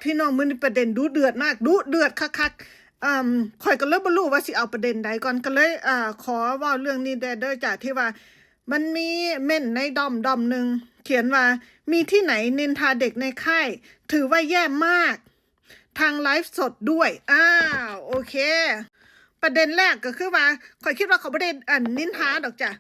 ພີ່ນ້ອງ ມື້ນີ້ປະເດັນດຸເດືອດມາກ ດຸເດືອດຄັກໆ. ເອີ່ມ ຂ້ອຍກໍເລີຍບໍ່ຮູ້ວ່າຊິເອົາປະເດັນໃດກ່ອນ ກໍເລີຍ ເອີ່ ຂໍເວົ້າເລື່ອງນີ້ແດ່ເດີ ຈາກທີ່ວ່າມັນມີເມັ້ນໃນດ້ອມດ້ອມໜຶ່ງ ຂຽນວ່າ ມີທີ່ไหนนินทาเด็กในค่าย ถือว่าแย่มาก ทางไลฟ์สดด้วย ອ້າວ ໂອເຄ ປະເດັນແລກກໍຄືວ່າ ຂ້ອຍຄິດວ່າເຂົາບໍ່ໄດ້ ອັນ ນິນທາດອກຈ້ະ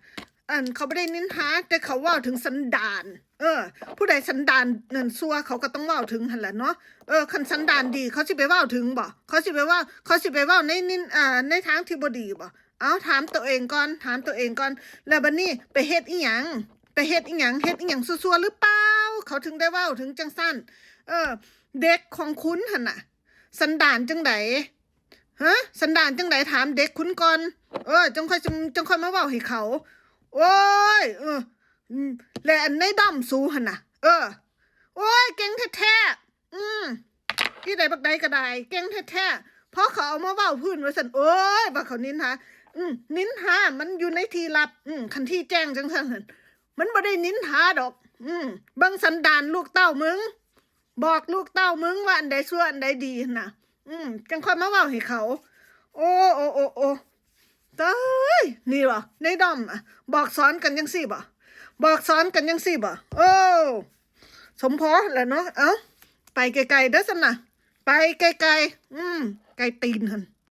ອັນ ເຂົາບໍ່ໄດ້ນິນທາ ແຕ່ເຂົາເວົ້າເຖິງສັນດານ ເອີ ຜູ້ໃດສັນດານນັ້ນຊົ່ວ ເຂົາກໍຕ້ອງເວົ້າເຖິງຫັ້ນແຫຼະເນາະ ເອີ ຄັນສັນດານດີ ເຂົາຊິໄປເວົ້າເຖິງບໍ ເຂົາຊິໄປເວົ້າ ເຂົາຊິໄປເວົ້າໃນນິນ ອ່າ ໃນທາງທີ່ບໍ່ດີບໍ ເອົາ ຖາມໂຕເອງກ່ອນ ຖາມໂຕເອງກ່ອນ ແລ້ວບັດນີ້ໄປເຮັດອີ່ຫຍັງ ໄປເຮັດອີ່ຫຍັງ ເຮັດອີ່ຫຍັງຊົ່ວໆຫຼືເປົ່າ ເຂົາເຖິງໄດ້ເວົ້າເຖິງຈັ່ງຊັ້ນ ເອີ ເດັກຂອງຄຸນຫັ້ນນະ ສັນດານຈັ່ງໃດ ຮະ ສັນດານຈັ່ງໃດ ຖາມເດັກຄຸນກ່ອນ ເອີ ຈັ່ງຄ່ອຍ ຈັ່ງ ຈັ່ງຄ່ອຍມາເວົ້າໃຫ້ເຂົາ ໂອ້ຍ ເອີ ອືມ ແລະ ອັນໃນດ້ອມສູຫັ້ນນະ ເອີ ໂອ້ຍ ເກັ່ງແທ້ໆ ອືມ ອີໃດບັກໃດກໍໄດ້ ເກັ່ງແທ້ໆ ພໍເຂົາເອົາມາເວົ້າພື້ນວ່າຊັ້ນ ໂອ້ຍ ວ່າເຂົານິນທາ ອືມ ນິນທາມັນຢູ່ໃນທີ່ລັບ ອືມ ຄັນທີ່ແຈ້ງຈັ່ງຊັ້ນຫັ້ນ ມັນບໍ່ໄດ້ນິນທາດອກ ອືມ ເບິ່ງສັນດານລູກເຕົ້າມຶງ ບອກລູກເຕົ້າມຶງວ່າອັນໃດຊົ່ວອັນໃດດີຫັ້ນນະ ອືມ ຈັ່ງຄ່ອຍມາເວົ້າໃຫ້ເຂົາ ໂອ້ ໂອ້ ໂອ້ ໂອ້ ຕາຍ ນີ້ບໍ ໃນດ້ອມ ອະ ບອກສອນກັນຈັ່ງຊີ້ບໍ ບອກສອນກັນຈັ່ງຊີ້ບໍ ໂອ້ ສົມພໍແຫຼະເນາະ ເອົ້າ ໄປໄກໆເດີຊັ້ນນະ ໄປໄກໆ ອືມ ໄກຕີນຫັ້ນ